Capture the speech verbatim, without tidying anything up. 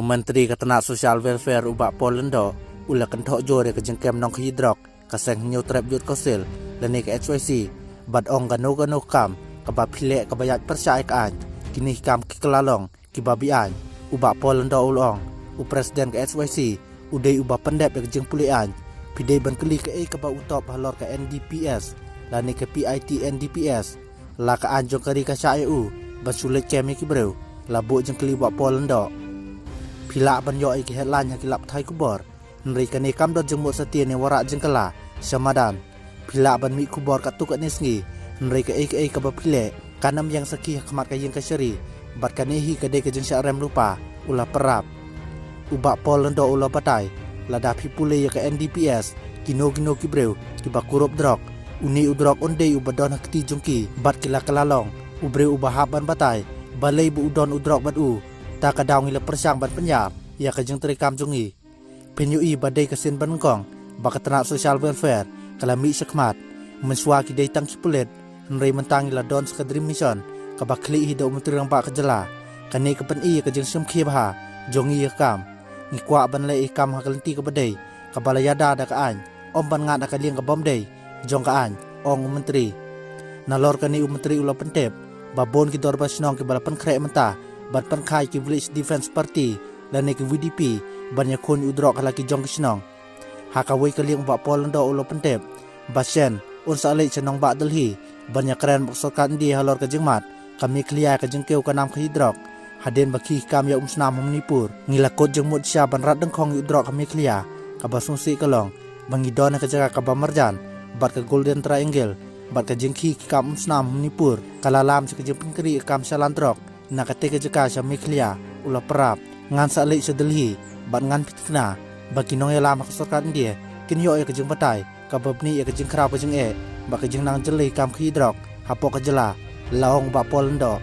Myntri ka tnat Social Welfare u Bah Paul Lyngdoh u la kynthoh jur ïa ka jingkem nongkhaïi drok ka seng Hynñiewtrep Youth Council lane ka H Y C, bad ong kano kano ka kam kaba phi leh kaba ïaid pyrshah ïa ka aiñ, kine ki kam ki kylla long kiba be-aiñ. U Bah Paul Lyngdoh u la ong, u President ka H Y C u dei uba pyndep ïa ka jingpule aiñ. Phi dei ban kylli kaei kaba u top halor ka N D P S lane ka P I T N D P S. La ka aiñ jong ka ri ka shah ïa u ban shu leit kem ïa ki briew, la buh jingkylli u Bah Paul Lyngdoh. Phi lah ban ïoh ïa ki headline ha ki lad pathai khubor, hynrei kane kam don jingmut satia ne wanrah jingkylla sha madan. Phi lah ban mih khubor katto katne sngi, hynrei kaei kaei kaba phi leh kan ym ïeng sakhi ha khmat ka ïing ka shari, bad kane hi ka dei ka jingshah rem lypa, u la pyrshah. U Bah Paul Lyngdoh u la batai, lada phi pule ïa ka N D P S, kino kino ki briew kiba kurup drok, une u drok un dei uba don ha kti jong ki, bad ki la kylla long. U briew uba hap ban batai balei ba u don u drok bad u, ta ka daw ngi la pyrshang ban pynïar ïa ka jingtrei kam jong ngi. Phin ïohi ba dei ka sien ba nyngkong ba ka tnat Social Welfare ka la mih shakhmat. Mynshuwa ki dei tang ki pulit, hynrei mynta ngi la don sa ka Dream Mission kaba khlieh hi da u Myntri Rangbah ka jylla. Kane ka pyni ïa ka jingshim khia bha jong ngi ïa ka kam. Ngi kwah ban leh ïa ka kam ha ka lynti kaba dei, kaba la ïada da ka aiñ, ym ban ngat ha ka liang ka bym dei jong ka aiñ, ong u Myntri. Nalor kane u Myntri u la pyntip ba bun ki dorbar shnong kiba la pynkhreh mynta ban pynkha ïa ki Village Defence Party lane ki V D P ban ïakhun ïa u drok ha la ki jong ki shnong. Ha kawei ka liang u Bah Paul Lyngdoh u la pyntip ba shen un sa leit sha nongbah Delhi ban ïakren bad ka sorkar India halor ka jingmad ka Meghalaya ka jingkiew ka nam khaïi drok. Hadien ba khih kam ïa u umsnam ha Manipur, ngi la kut jingmut shisha ban rat dyngkhong ïa u drok ha Meghalaya. Kaba sngewsih ka long ba ngi don ha ka jaka kaba marjan bad ka Golden Triangle, bad ka jingkhih ki kam umsnam ha Manipur ka la lam sha ka jingpynkhreh ïa ka kam shalan drok na katei ka jaka sha Meghalaya, u la pyrshah. Ngan sa leit sha Delhi bad ngan pynthikna ba ki nongïalam ha ka sorkar India kin ïoh ïa ka jingbatai kaba bniah ïa ka jingkhraw ka jingeh bad ka jingnang jyllei kam khaïi drok hapoh ka jylla, la ong u Bah Paul Lyngdoh.